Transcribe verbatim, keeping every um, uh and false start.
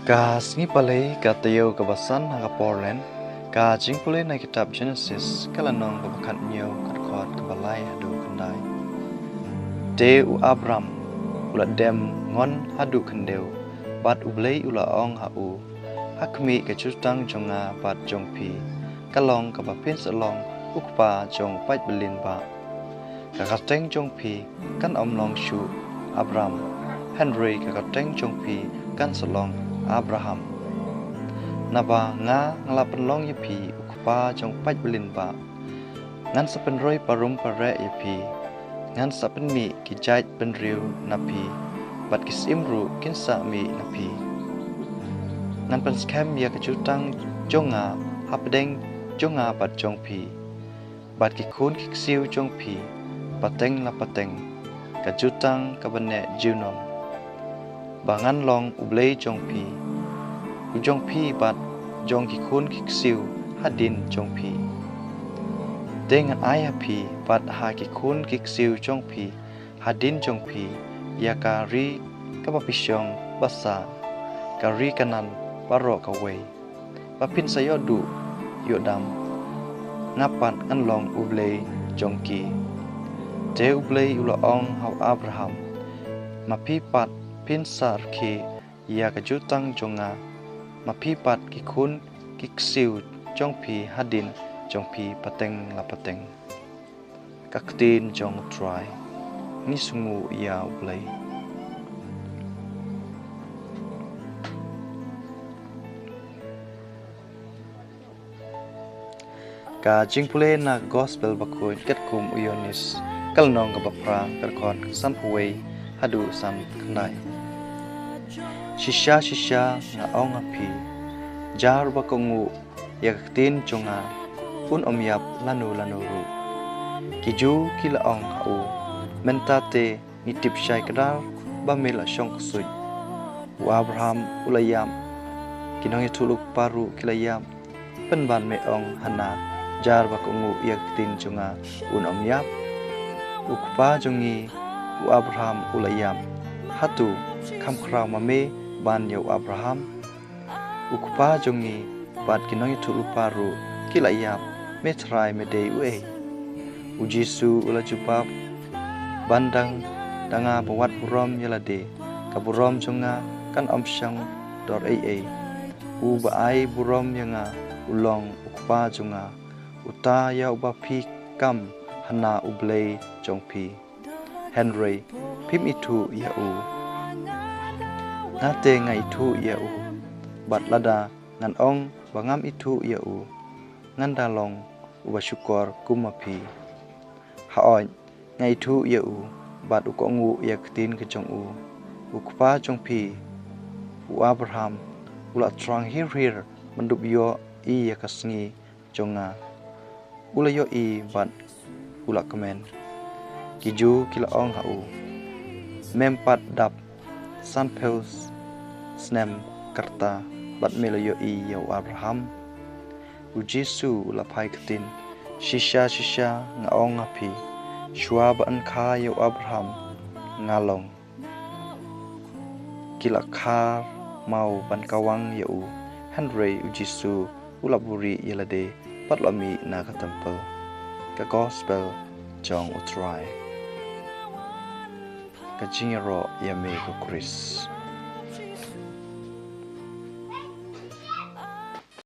Ka sngi palei ka taïew kaba san ha ka por Lent, ka jingpule na kitab Genesis ka lynnong kaba khathynñiew, ka dkhot kaba lai haduh khyndai. Te u Abram u la dem ngon haduh khyndew, bad U Blei u la ong ha u, ha khmih ka jutang jong nga bad jong phi, ka long kaba phin sa long u kpa jong u paidbah lyngba. Ka kyrteng jong phi kan ym long shuh Abram, hynrei ka kyrteng jong phi kan sa long Abraham. Naba nga nga la pynlong ïa phi u kpa jong u paidbah lyngba. Ngan sa pynroi parum pareh ïa phi. Ngan sa pynmih ki jait bynriew na phi, bad ki syiem ruh kin sa mih na phi. Ngan pynskhem ïa ka jutang jong nga hapdeng jong nga bad jong phi, bad ki khun ki ksiew jong phi, pateng la pateng, ka jutang kaba neh junom. Ba ngan long U Blei jong phi, u jong phi bad jong ki khun ki ksiew hadien jong phi. Te ngan ai ha phi bad ha ki khun ki ksiew jong phi hadien jong phi ïa ka ri kaba phi shong basa, ka ri Kanaan baroh kawei, ba phin sa ïoh duh ïoh dam. Nga pat ngan long U Blei jong ki. Te U Blei u la ong ha u Abraham, ma phi pat phin sa rkhie ïa ka jutang jong nga, ma phi pat ki khun ki ksiew jong phi hadien jong phi pateng la pateng. Ka ktien jong U Trai. Ngi sngewnguh ïa U Blei. Ka jingpule na ka Gospel bakhuid katkum u Ïoannis, ka lynnong kaba phra, ka dkhot sanphew wei haduh san khyndai. Shisha shisha nga ong ha phi, jar ba kohnguh ïa ka ktien jong nga un ym ïap lano lano ruh. Ki Jiw ki la ong ha u, mynta te ngi tip shai kdar ba me la shong ksuid. U Abraham u la ïap, ki nongïathuhlypa ruh ki la ïap, pynban me ong hana, jar ba kohnguh ïa ka ktien jong nga un ym ïap. U kpa jong ngi u Abraham u la ïap, hato kham khraw ma me ban ïa u Abraham? U kpa jong ngi bad ki nongïathuhlypa ruh ki la ïap, me trai me dei uei? U Jisu u la jubab, ban dang da nga ba wad burom ïa lade, ka burom jong nga kan ym shang dor ei ei. U ba ai burom ïa nga u long u Kpa jong nga, uta ïa uba phi kam hana U Blei jong phi. Hynrei phim ithuh ïa u. Nga te nga ithuh ïa u, bad lada ngan ong ba ngam ithuh ïa u, ngan da long uba shukor kum ma phi. Hooid, nga ithuh ïa u, bad u kohnguh ïa ka ktien ka jong u. U kpa jong phi, u Abraham, u la thrang hir hir ban dup ïohi ïa ka sngi jong nga. U la ïohi bad u la kmen. Ki Jiw ki la ong ha u, mem pat dap sanphew snem ka rta bad me la ïohi ïa u Abraham? U Jisu u la phai ktien, shisha shisha nga ong ha phi, shuwa ban kha ïa u Abraham nga long. Ki la kha maw ban kawang ïa u, hynrei u Jisu u la buhrieh ïa lade bad la mih na ka templ. Ka Gospel jong U Trai. Ka jingïaroh ïa me ko Khrist.